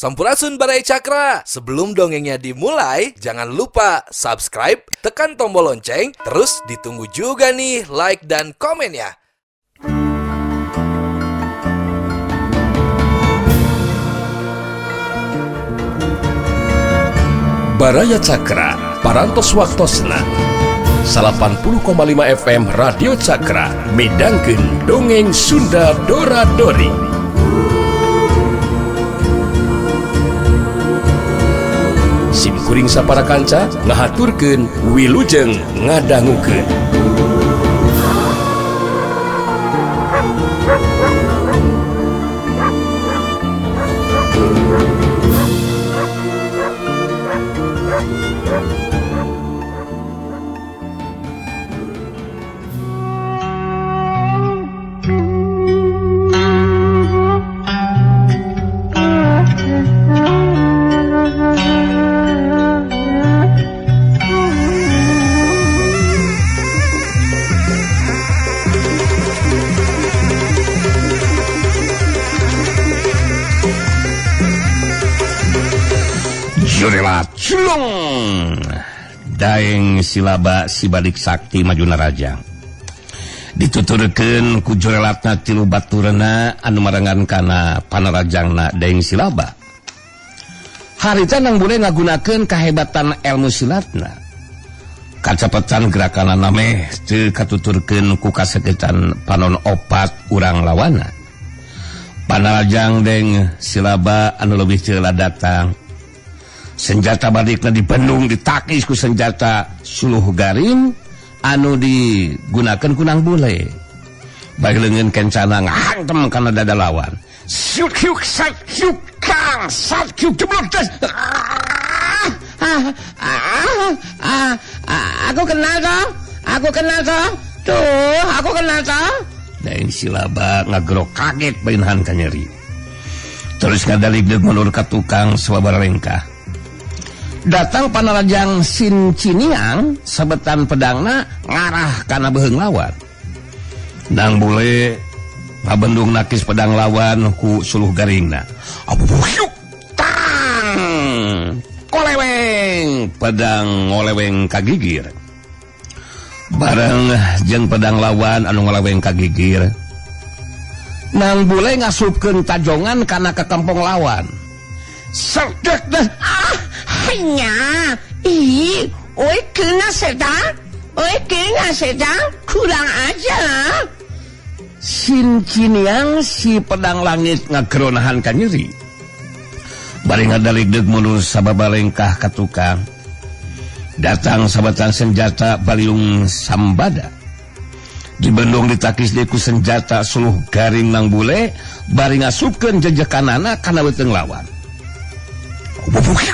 Sampurasun Baraya Cakra. Sebelum dongengnya dimulai, jangan lupa subscribe, tekan tombol lonceng, terus ditunggu juga nih like dan komennya. Baraya Cakra, Parantos Waktosna 80,5 FM Radio Cakra midangkeun dongeng Sunda Dora Dori. Sim kuring sapara kanca ngahaturkeun wilujeng ngadangukeun. Culung Daeng Silaba Sibalik Sakti maju narajang dituturkeun ku jurelatna tilu baturna anu marengan kana panarajangna Daeng Silaba. Harita nang boleh ngagunakeun kahebatan ilmu silatna. Kacepetan gerakanana meh teu katuturkeun ku kaseketan panon opat urang lawana. Panarajang Daeng Silaba anu leuwih ceula datang. Senjata balikna dibendung ditakis ku senjata suluh garing anu digunakan kunang bule. Bari leungeun kencana ngahantem kana dada lawan. Syuk syuk sat syuk kang sat syuk jeblok des. Aku kenal toh, aku kenal toh, tuh aku kenal toh. Daeng Silaba ngagerok kaget bainahan ka nyeri. Terus ngadaligdeug mundur ka tukang sababaraha lengkah. Datang panarajang Sin Ciniang sabetan pedangna ngarah kana beuheung lawan. Nang bule ngabendung nakis pedang lawan ku suluh garingna. Abuhyuk tang koleweng pedang ngoleweng kagigir. Bareng jeung pedang lawan anu ngoleweng kagigir. Nang bule ngasupkeun tajongan kana kekempong lawan. Sedek deh. Ah, hanya ih, oi kena sedang, oi kena sedang, kurang aja. Sin Ciniang si pedang langit ngageronahan ka nyeri. Bari ngadaligdeug mundur sababalengkah ka tukang. Datang sabatan senjata baliung sambada. Dibendung ditakis deui ku senjata suluh garing nang bule, bari ngasupkeun jejekanana kana beuteung lawan.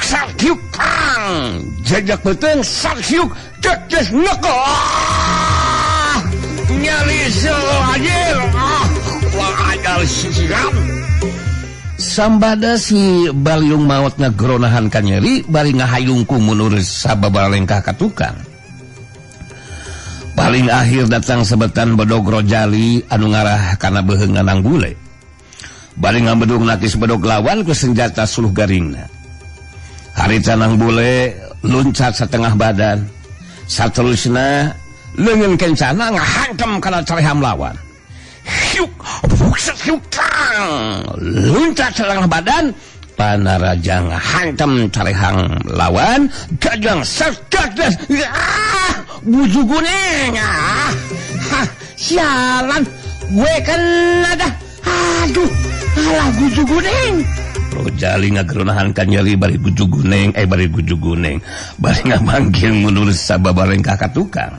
Sakyuk tang jejak beuteung sakyuk jejak neko nyali selajil wajal siram. Sambada si baliung maot ngageronahan ka nyeri bari ngahayung ku mundur sababaraha lengkah ka tukang. Paling akhir datang sebetan bedog rojali anu ngarah kana beuheung nang bule. Bari ngabedung nakis bedog lawan ku senjata suluh garingna. Harita nang bule loncat setengah badan. Saterusna leungeun kencana ngahantem kana careham lawan. Hyuk, hyuk tang. Loncat setengah badan, panarajang ngahantem careham lawan, gajang serdak des. Ah, buju kuning. Ah, ha, sialan, gue kena dah. Aduh, alah buju kuning. Rojali ngageronahan ka nyeri bari guju guneng, bari guju guneng, bari ngamanggil mundur sababarengkah ka tukang.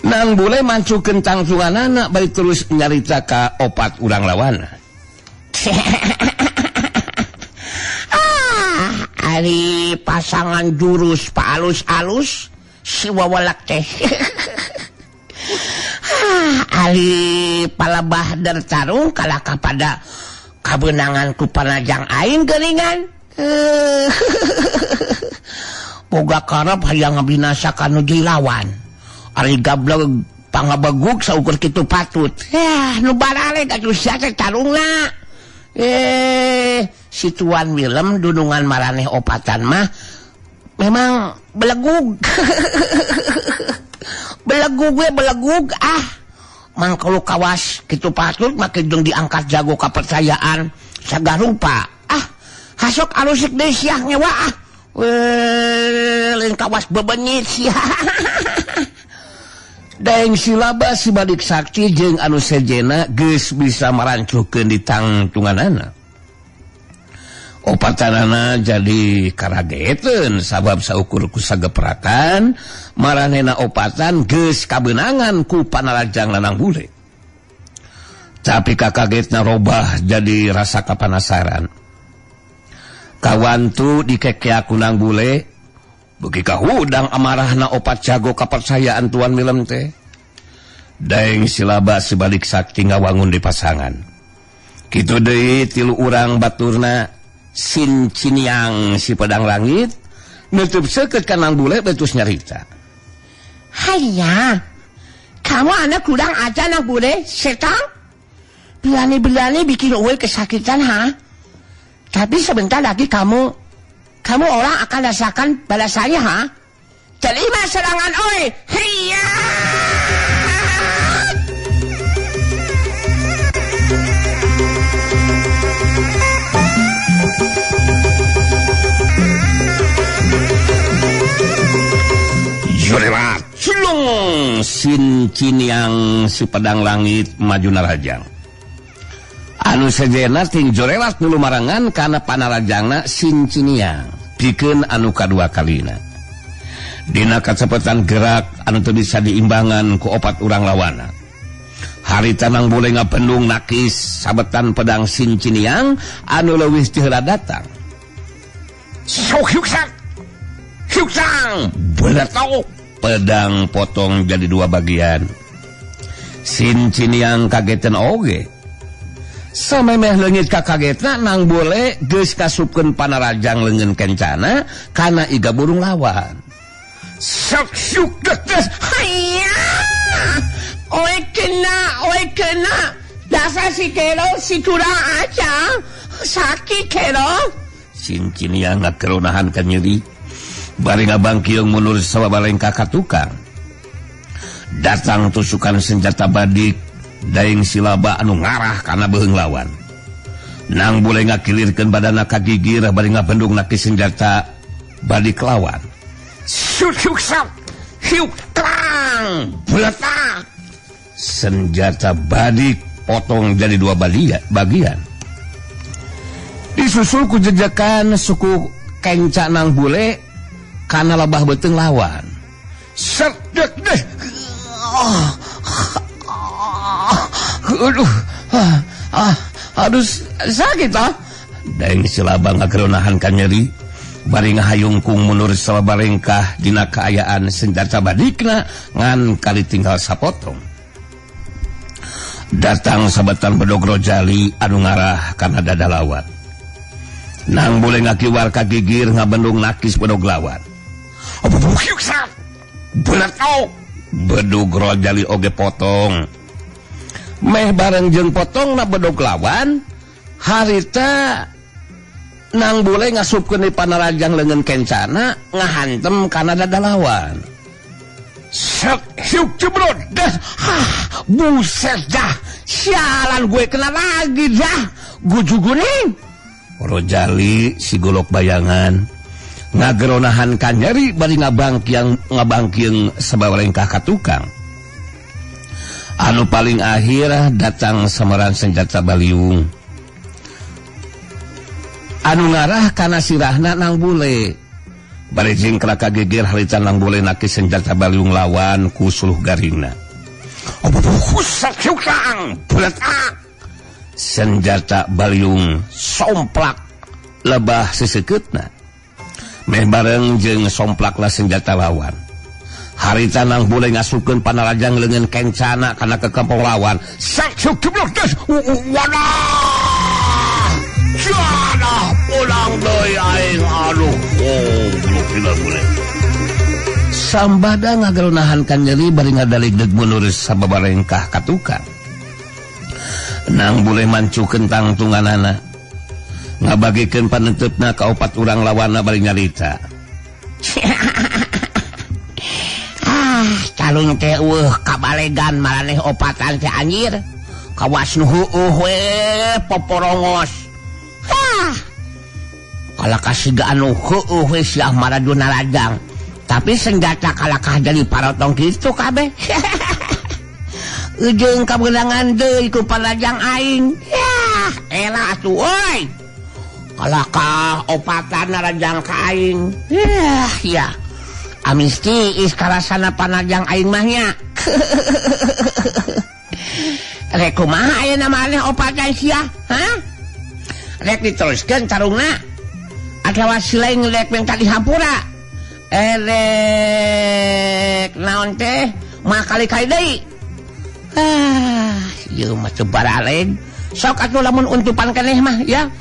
Nang bule mancukeun tangtunganana bari terus nyarita ka opat urang lawana. Ah, ari pasangan jurus paalus-alus si wawalak teh. Ah, ari palebah dertarung kalah kapada kabenangan ku panajang aing geuningan. Boga karep hayang ngabinasa kanu lawan. Ari gableg pangabegug saukur kitu patut. Yah, nu baralek atuh sia teh tarungna. Si Tuan Willem dunungan maraneh opatan mah memang belegug. Belegug we belegug ah. Mang kalau kawas kitu patut make jeung diangkat jago kepercayaan sagarupa. Ah, hasok alusik deui siah ngewa ah. Lain kawas bebenyit siah. Daeng Silaba si Badik Sakti jeung anu sejena geus bisa marancuhkeun di tangtunganana. Opatanana jadi karageteun sabab saukur ku sageprakan maranehna opatan geus kabeunangan ku panarajang Lanang Bule. Tapi kakagetna robah jadi rasa kapanasaran. Kawantu dikekea ku Nang Bule beuki kahudang amarahna opat jago kapercayaan Tuan Willem teh. Daeng Silaba si Badik Sakti ngawangun di pasangan. Kitu deui tilu urang baturna Sin Ciniang si pedang langit nutup seukeut ka Nang Bule betus nyarita. Haiya, kamu anak kurang aja Nang Bule, setan. Berani-berani bikin uwe kesakitan ha. Tapi sebentar lagi kamu orang akan rasakan balasannya ha. Terima serangan oi. Hiya. Jorelat cilung Sin Ciniang si pedang langit maju narajang. Anu sejena ting jorelat nulu marangan kana panarajangna Sin Ciniang pikeun anu kadua kalina. Dina kacepetan gerak anu teu bisa diimbangan ku opat urang lawana. Harita Nang Bule ngabendung nakis sabetan pedang Sin Ciniang anu leuwih ti heula datang. Sok hyuksang hyuksang beletok pedang potong jadi dua bagian. Sin Ciniang kagetan oge. Samemeh leungit kakagetna Nang Bule geus kasupkeun panarajang leungeun kencana kana iga burung lawan. Sok syuk des hayya. Oi kena. Dasar si kero si kurang aja. Sakit kero. Sin Ciniang ngakeronahan ka nyeri. Bari ngabangkiung mundur sababalengka ka tukang. Datang tusukan senjata badik Daeng Silaba anu ngarah kana beuheung lawan. Nang Bule ngakilirkeun badana ka gigir bari ngabendung naki senjata badik lawan. Syuk syuk sak. Hyuk trang. Beletak. Senjata badik potong jadi dua bagian. Disusul ku jejekan suku kenca Nang Bule kana lebah beuteung lawan. Set dek deh. Aduh, aduh sakit ah. Daeng Silaba ngageronahan ka nyeri bari ngahayungkung mundur sababarengkah dina kaayaan senjata badikna ngan kali tinggal sapotong. Datang sabetan bedog rojali anu ngarah kana dada lawan. Nang Bule ngakiwar ka gigir ngabendung nakis bedog lawan. Bedog rojali oge potong. Meh bareng jeung potong na bedog lawan, harita Nang Bule ngasupkeun di panarajang leungeun kencana ngahantem kana dada lawan. Set hiuk jebrot dah. Hah, buset dah. Sialan gue kena lagi dah. Gujuguning. Rojali si golok bayangan ngageronahan ka nyeri bari ngabangkiang sababalengkah ka tukang. Anu paling akhir datang samaran senjata baliung anu ngarah kana sirahna Nang Bule. Bari jingkrak ka gigir harita Nang Bule nakis senjata baliung lawan ku suluh garingna. Senjata baliung somplak lebah sesekeutna. Meh bareng jeung somplaklah senjata lawan. Harita Nang Bule ngasupkeun panarajang leungeun kencana kana kekempong lawan. Wadah! Jadah pulang deui aing aduh. Goblok gila bule. Sambada ngageronahan ka nyeri bari ngadaligdeg mundur sababarengkah ka tukang. Nang Bule mancukeun tangtunganana. Ngabagikeun panenteupna ka opat urang lawanna bari nyarita. Ah, calung teh eueuh kabalegan maraneh opatan teh anjir. Kawas nu heueuh we poporongos. Hah. Kalakah siga anu heueuh we siah maraduna rajang. Tapi senjata kalakah jadi parotong kitu kabeh. Ujung kabeunangan deui ku panajang aing. Yah, elah atuh euy. Kalakah opatan narajang ka aing. Yah, ya. Amis tiis karasana panajang aing mah nya. Rek kumaha ayeuna maneh opatan sia? Hah? Rek diteruskeun tarungna? Atawa silain rek minta dihampura? Rek naon teh? Mah kali-kali deui. Ah, ieu mah teu baraleg. Sok atuh lamun untupan keneh mah ya.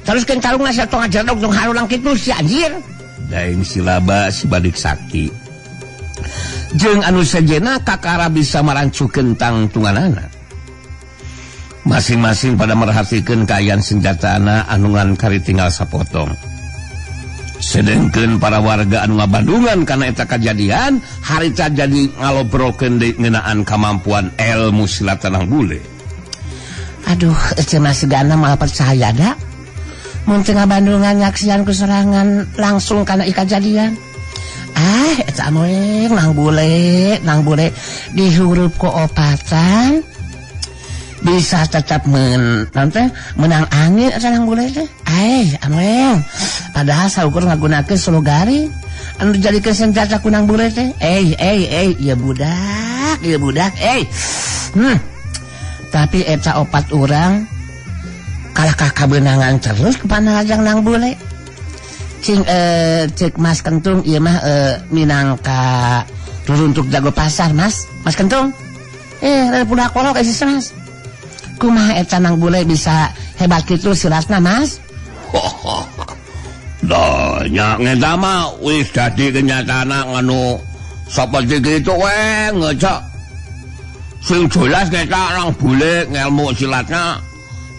Teruskeun tarungna sia tong ngajedog tong harulang kitu si anjir. Daeng silaba si Badik Sakti. Jeung anu sejenna kakara bisa marancukeun tangtunganana. Masing-masing pada merhatikeun kaayaan senjatana anu ngan kari tinggal sapotong. Sedengkeun para warga anu ngabandungan kana eta kajadian harita jadi ngalobrolkeun deui ngeunaan kamampuan ilmu silat Tanang Bule. Aduh, ece mah sigana moal percaya da. Mun teu ngabandungan nyaksian ku sorangan langsung kana ieu kajadian. Ah, eta moeng Nang Bule dihurup ku opatan bisa tetap menang angin eta Nang Bule teh. Ai, amoeng. Padahal saukur ngagunakeun solo garing anu dijadikeun senjata ku Nang Bule teh. Ieu budak, eh. Tapi eta opat urang kalahkah kabeunangan terus ku panajang Nang Bule. Cing cek Mas Kentung ieu mah minangka ruruntuk jago pasar, Mas. Mas Kentung. Eh, budak kolok euy Mas. Kumaha eta Nang Bule bisa hebat kitu silatna, Mas? Dah, nya ngeta mah wis dadi kenyataan anu saperti kitu we ngecek. Sing jelas ngeta Nang Bule ngelmu silatna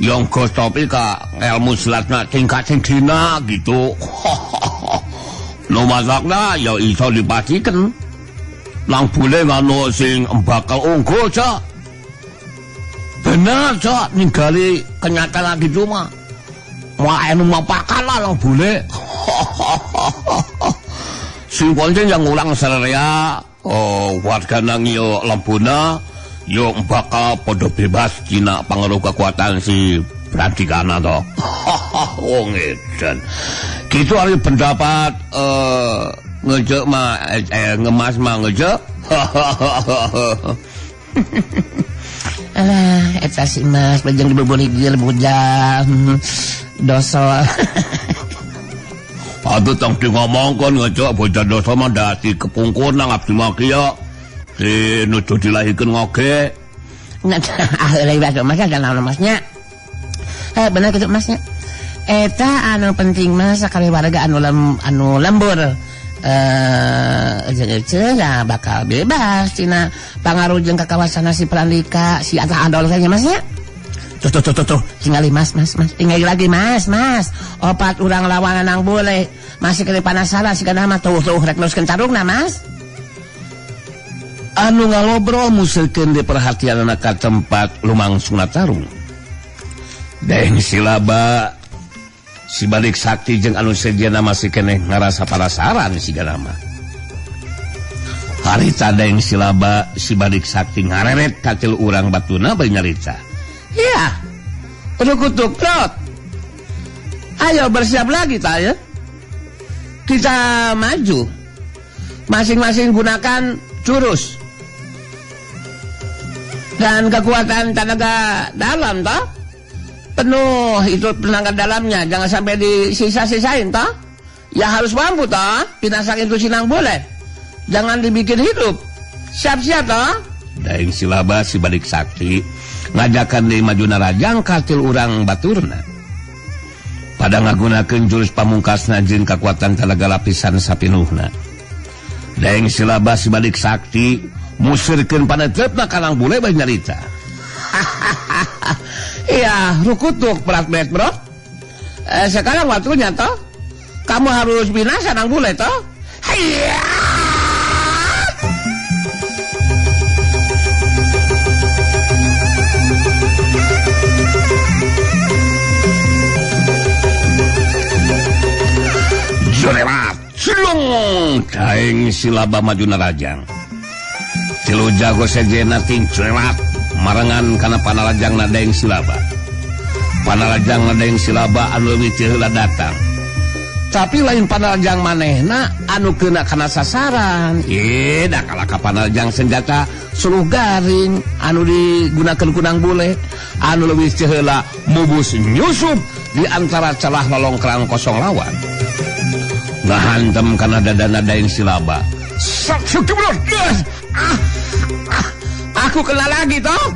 yang gostopi ka ngelmu silatna tingkat sing dina gitu. Nu masakna ya iso dipastikan. Nang Bule nganu sing bakal unggul, Cak. Bener, Cak, ninggali kenyataan gitu mah. Wah, anu mapakan lah Nang Bule. Sing pancen yang ngulang sararea, oh, warga nang yo lembuna yo bakal padha bebas dina pangaruh kekuatan si Brandikana to. Wong edan. Gitu ari pendapat ngejek mah ngemas mah ngejek. Alah, eta si Mas bejeng dibebeligil bujang doso. Aduh tong di ngomongkeun ngejek bocah doso mah dadi kepungkur nang abdi mah kieu. Si nuju dilahirkeun ngoge. Nah, ah leuwih Mas kan naon Masnya. Bener kitu Masnya. Eta anu penting mah sakali warga anu anu lembur. Ece ya bakal bebas tina pangaruh jeung ka kawasan si Prandika si Atah Andol kayaknya Masnya. Tuh tinggali Mas tinggali lagi Mas opat urang lawan Nang Bule masih kena penasaran sigana mah tuh rek neruskeun tarungna Mas. Anu ngalobrol museukeun di perhatianana ka tempat lumangsungna tarung. Deng silaba si Balik Sakti jeung anu sejenna masih keneh ngarasa penasaran sigana mah. Harita deng silaba si Balik Sakti ngareret ka tilu urang batuna bari nyarita. Ya, kutuk trot. Ayo bersiap lagi ta ya. Kita maju. Masing-masing gunakan jurus dan kekuatan tenaga dalam toh. Penuh itu tenaga dalamnya, jangan sampai disisa-sisain toh. Ya harus mampu toh, binasak itu sinang boleh. Jangan dibikin hidup. Siap-siap toh. Daeng silaba si Balik Sakti ngajakan deui maju narajang katil urang baturna. Pada ngagunakeun jurus pamungkasna jeung kakuatan tenaga lapisan sapinuhna. Daeng silaba si Balik Sakti musirkeun panetepna ka Nang Bule bari nyarita. Iya, rukutuk berat bro. Sekarang waktunya toh. Kamu harus binasa nang bule toh. Hayya! Jorelat, cilung, daeng silaba maju narajang. Tilu jago sejena ting cerelat, marengan kana panalajang daeng silaba. Panalajang daeng silaba anu leuwih teu heula datang. Tapi lain panalajang manehna anu kena kana sasaran. Da kalaka panalajang senjata suluh garing anu digunakeun ku Nang Bule, anu leuwih teu heula mubus nyusup di antara celah lolongkrang kosong lawan. Ngahantem kana dadana daeng silaba. Aku kena lagi toh.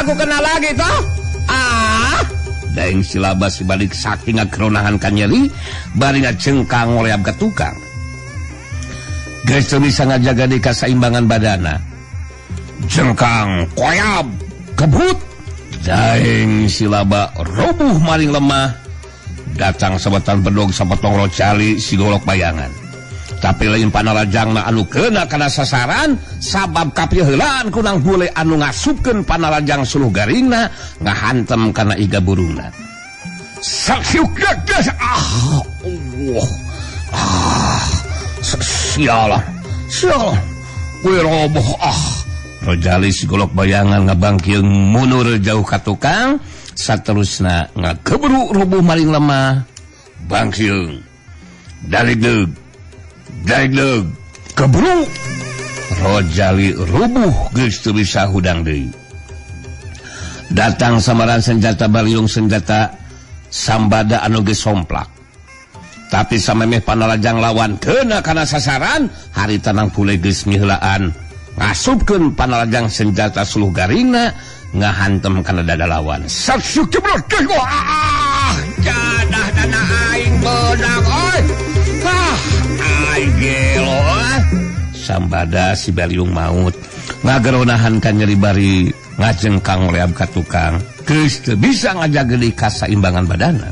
Aku kena lagi toh. Ah, daeng silaba sibalik saking ngageronahan kanyeri bari ngacengkang ngoleab ka tukang. Geus teu bisa ngajaga di kasaimbangan badana. Jengkang koyab kebut. Daeng silaba robuh maring lemah. Datang sabetan bedog sapotong rocali si golok bayangan. Tapi lain panalajangna anu kena kana sasaran sabab kapiheulaan ku Nang Bule anu ngasupkeun panalajang suluh garingna ngahantem kana iga burungna. Ah, Allah. Ah, sialah. Sialah. We roboh ah. Rojali si golok bayangan ngabangkieung mundur jauh ka tukang. Saterusna ngagebru rubuh maring lemah bangsiung daligdeug daligdeug kebru Rojali rubuh geus teu bisa hudang deui. Datang samaran senjata baliung senjata sambada anu geus somplak. Tapi samemeh panalajang lawan kena kana sasaran harita Nang Bule geus miheulaan ngasupkeun panalajang senjata suluh garingna ngahantem kana dada lawan. Ah, jadah dana aing beunang euy. Ah, aing gelo ah. Sambada si baliung maut ngageronahan ka nyeri bari ngajengkang leab ka tukang. Geus teu bisa ngajaga deui kasaimbangan badana.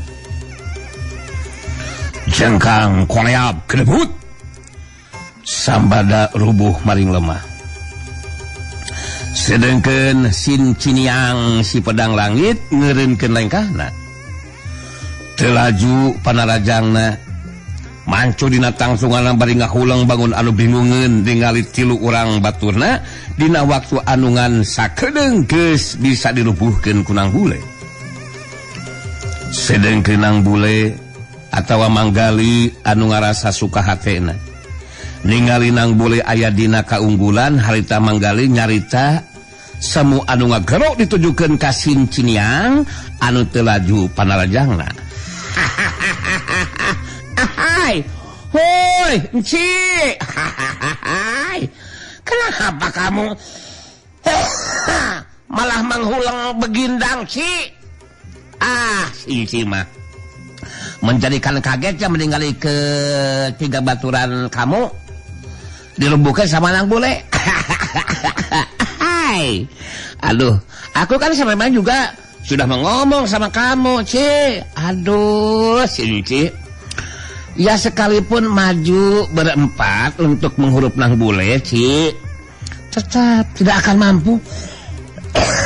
Jengkang koleab krebut. Sambada rubuh maring lemah. Sedengkeun Sin Ciniang si pedang langit ngeureunkeun lengkahna. Teu laju panarajangna mancu dina tangsunganna bari ngahuleng bangun anu bingungeun ningali tilu urang baturna dina waktu anu ngan sakedeung geus bisa dirubuhkeun ku Nang Bule. Sedengkeun Nang Bule atawa Manggali anu ngarasa suka hatena. Ningali Nang Bule aya dina kaunggulan harita Manggali nyarita semu anu ngagerok ditujukeun ka Sin Ciniang anu teu laju panarajangna. Hai, hoi, enci. Kenapa kamu malah menghulang begindang, Ci? Ah, si Ci mah menjadikan kagetnya meninggali ketiga baturan kamu dirubuhkan sama Nang Bule. Hai. Aduh, aku kan sampai juga sudah mengomong sama kamu, Ci. Aduh, si Ci. Ya sekalipun maju berempat untuk menghurup Nang Bule, Ci, tetap tidak akan mampu.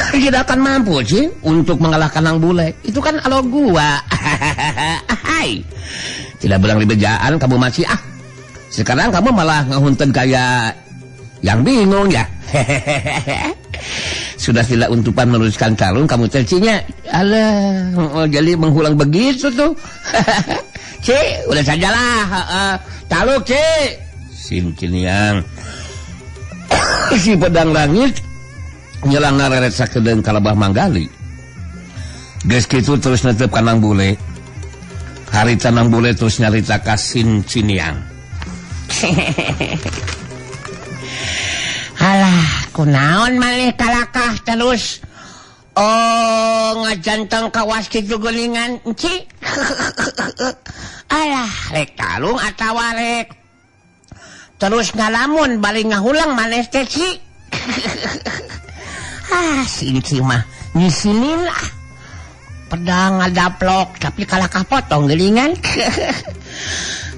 Tidak akan mampu, Ci, untuk mengalahkan Nang Bule. Itu kan kalau gua. Hai. Tidak berang di bejaan kamu masih ah. Sekarang kamu malah ngehunten kayak yang bingung ya. Sudah tidak untupan meneruskan calon kamu tercinya. Alah, oh, jadi menghulang begitu tuh. Ci, udah sajalah. Taluk, Ci. Sin Ciniang si pedang langit nyelang ngareret sakedeung kalabah Manggali. Geus kitu terus netep ka Nang Bule. Harita Nang Bule terus nyarita ka Sin Ciniang. Alah, kunaon malih kalakah terus. Oh, ngajanteng kawas kitu geuningan, Ci. Alah, rek talung atawa rek terus ngalamun bari ngahulang maneh teh, Ci. Ah, si Ci mah nyisinin lah. Pedang ngadaplok tapi kalah kapotong geuningan.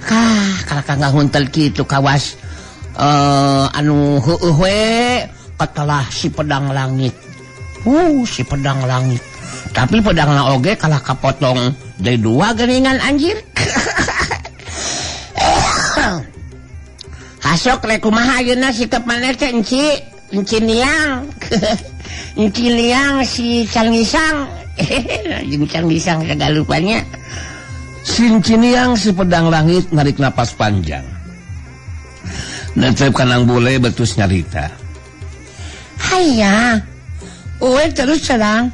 Kah kalah ka ngahuntel kitu kawas anu heueuh we katelah si pedang langit. Si pedang langit. Tapi pedangna oge kalah kapotong deui dua geuningan anjir. Hasok rek kumaha ayeuna sikap maneh teh enci, enci niang. Enci niang si Cangisang. Jeung Cangisang kagalupanya. Sinciniang si pedang langit narik napas panjang. Netep kanang bule betus nyarita. Haya, uwe terus terang,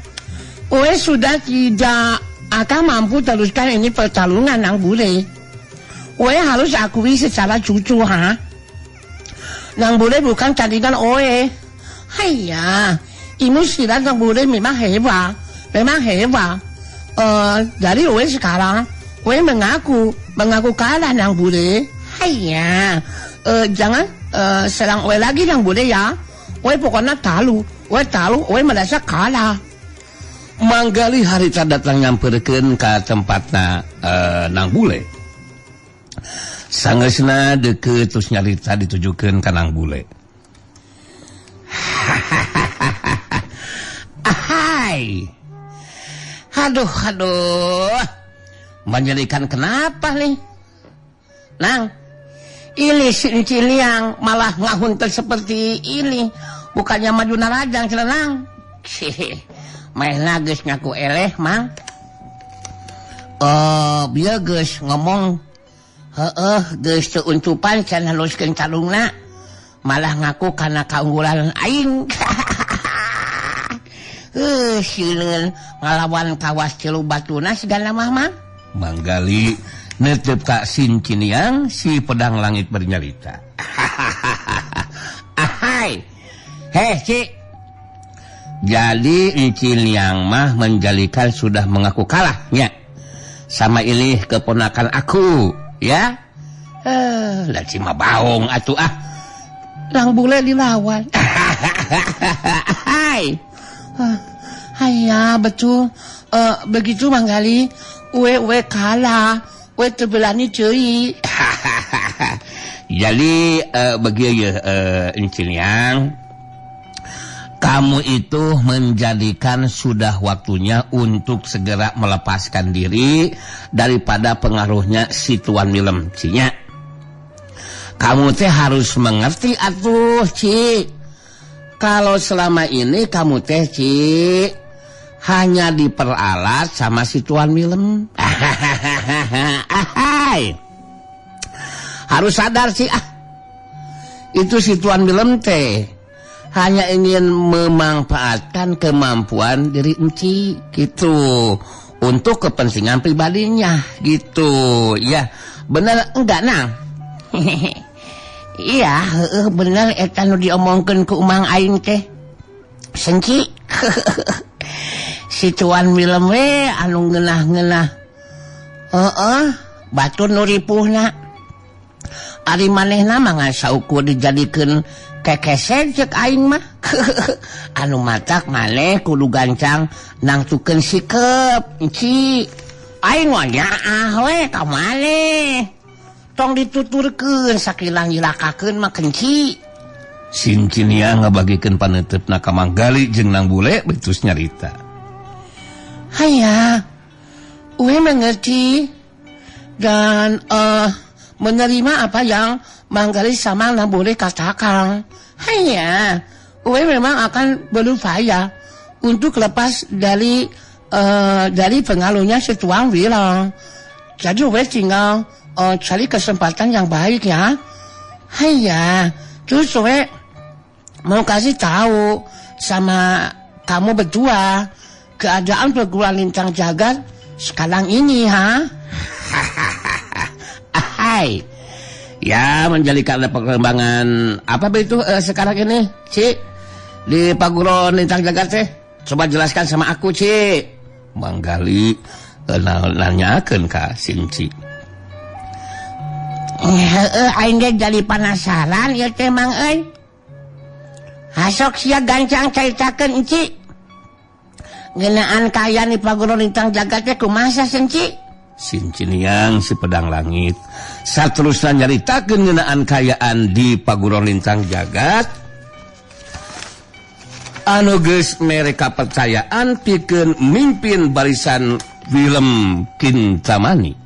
uwe sudah tidak akan mampu teruskan ini pertarungan nang bule. Uwe harus akui secara jujur ha. Nang bule bukan tandingan oe. Haya, ilmu silat nang bule memang hebat, memang hebat. Dari uwe sekarang, uwe mengaku kalah nang bule. Haya, jangan serang uwe lagi nang bule ya. Uwe pokoknya talu, uwe merasa kalah. Manggali harita datang nyamperkeun ka tempatna nang bule. Sangeusna deukeut terus nyarita ditujukeun ka nang bule. Ahai. Aduh, aduh. Menjadikan kenapa nih? Nang, ini si Enciliang malah ngahuntel seperti ini. Bukannya maju narajang celenang. Maehna geus ngaku eleh, Mang. Bieu geus ngomong heueuh geus teu uncupan can haluskeun calungna. Malah ngaku kana kaunggulan aing. Sileun ngalawan kawas tilu batuna segala mah, Mang. Manggali netep ka Sinciniang si pedang langit bernyarita. Ahai. Heh, Ci. Jadi Enciliang mah menjalikan sudah mengaku kalahnya sama ini keponakan aku, ya. Lah cima baong atuh ah. Nang bule dilawan. Hai. Haya, betul. Begitu Manggali, uwe kalah, uwe terbelani cuy. Jadi begitu ya Enciliang, kamu itu menjadikan sudah waktunya untuk segera melepaskan diri daripada pengaruhnya si Tuan Milem, Cinya. Kamu teh harus mengerti atuh, Ci. Kalau selama ini kamu teh, Ci, hanya diperalat sama si Tuan Milem. Ahai. Harus sadar sih, ah. Itu si Tuan Milem teh hanya ingin memanfaatkan kemampuan diri Enci gitu untuk kepentingan pribadinya gitu. Ya, bener enggak, Nang? Iya, bener eta nu diomongkeun ku Umang aing teh. Senci. Si Tuan Milem we anu ngeunah-ngeunah. Heeh, batur nu ripuhna. Ari manehna mah ngan saukur dijadikeun kekesen cek aing mah. Anu matak maneh kudu gancang nangtukeun sikep, Enci. Aing mah nyaah we ka maneh. Tong dituturkeun sakilang nyilakakeun mah kenci. Sincinia ngabagikeun paneuteup ka Manggali jeung Nang Bule betus nyarita. Haya, uwe mengerti dan menerima apa yang Manggali sama Nang Bule katakan. Haya, uwe memang akan berupaya untuk lepas dari pengaruhnya si Tuan Wilang. Jadi uwe tinggal cari kesempatan yang baik ya. Haya, terus uwe mau kasih tahu sama kamu berdua keadaan perguruan Lintang Jagat sekarang ini, ha? Hai. Ya, menjadikan ada perkembangan apa begitu sekarang ini, Ci? Di perguruan Lintang Jagat teh. Coba jelaskan sama aku, Ci. Manggali nanyakeun ka Sinci. Heeh, aing ge jadi penasaran ieu teh, Mang euy. Hasok sia gancang caritakeun, Enci. Ngeunaan kaayaan di Paguron Lintang Jagat teh kumaha Senci? Sinciniang si pedang langit saterusna nyaritakeun ngeunaan kaayaan di Paguron Lintang Jagat anu geus mere kapercayaan pikeun mimpin barisan Wilem Kintamani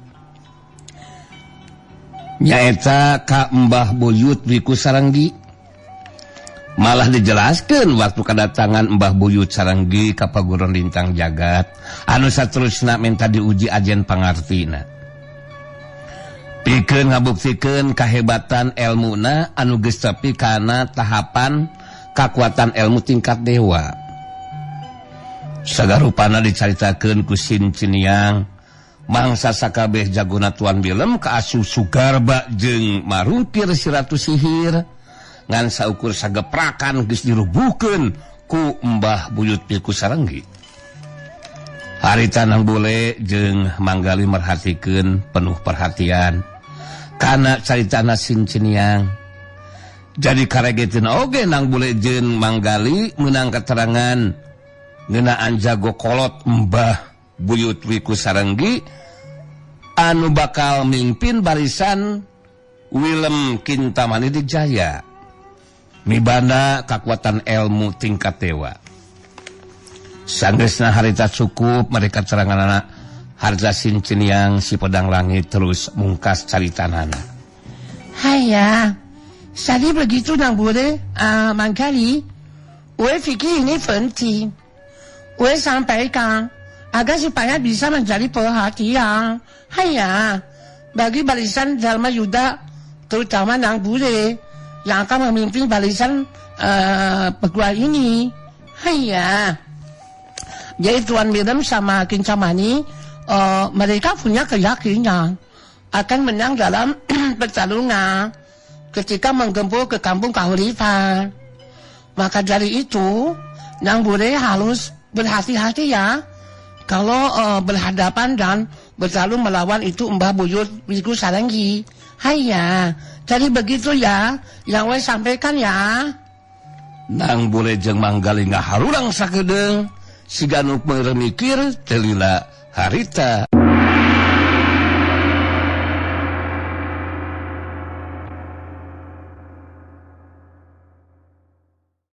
nyaeta ka Mbah Buyut Wiku Saranggi. Malah dijelaskan waktu kedatangan Mbah Buyut Saranggi ka Paguron Lintang Jagat anu saterusna minta diuji ajen pangartina pikeun ngabuktikeun kahebatan elmuna anu geus tepi kana tahapan kakuatan elmu tingkat dewa. Sagarupana dicaritakeun ku Sinciniang mangsa sakabeh jagona Tuan Wilem ka asup Sugarba jeung marungkir si Ratu Sihir ngan saukur sageprakan geus dirubuhkeun ku Mbah Buyut Wiku Saranggi. Harita Nang Bule jeung Manggali merhatikeun penuh perhatian kana caritana Sinciniang. Jadi karegeteun oge Nang Bule jeung Manggali meunang keterangan ngeunaan jago kolot Mbah Buyut Wiku Saranggi anu bakal mimpin barisan Wilem Kintamani Dijaya mibanda kakuatan ilmu tingkat dewa. Sanggeusna harita cukup mereka ceranganana harta Sinciniang si pedang langit terus mungkas caritanana. Haya, tadi begitu Nang Bule, Manggali, we fikir ini penting. We sampaikan agar supaya bisa menjadi perhatian. Haya, bagi barisan Dharma Yuda, terutama Nang Bule yang akan memimpin barisan perguruan ini. Haya, jadi Tuan Wilem sama Kintamani, mereka punya keyakinan akan menang dalam pertarungan ketika menggempur ke kampung Kahuripan. Maka dari itu, Nang Bule harus berhati-hati ya kalau berhadapan dan bertarung melawan itu Mbah Buyut Wiku Saranggi. Haya, jadi begitu ya yang we sampaikan ya. Nang Bule jeung Manggali ngaharurang sakedeung siga nu mikir teu lila harita.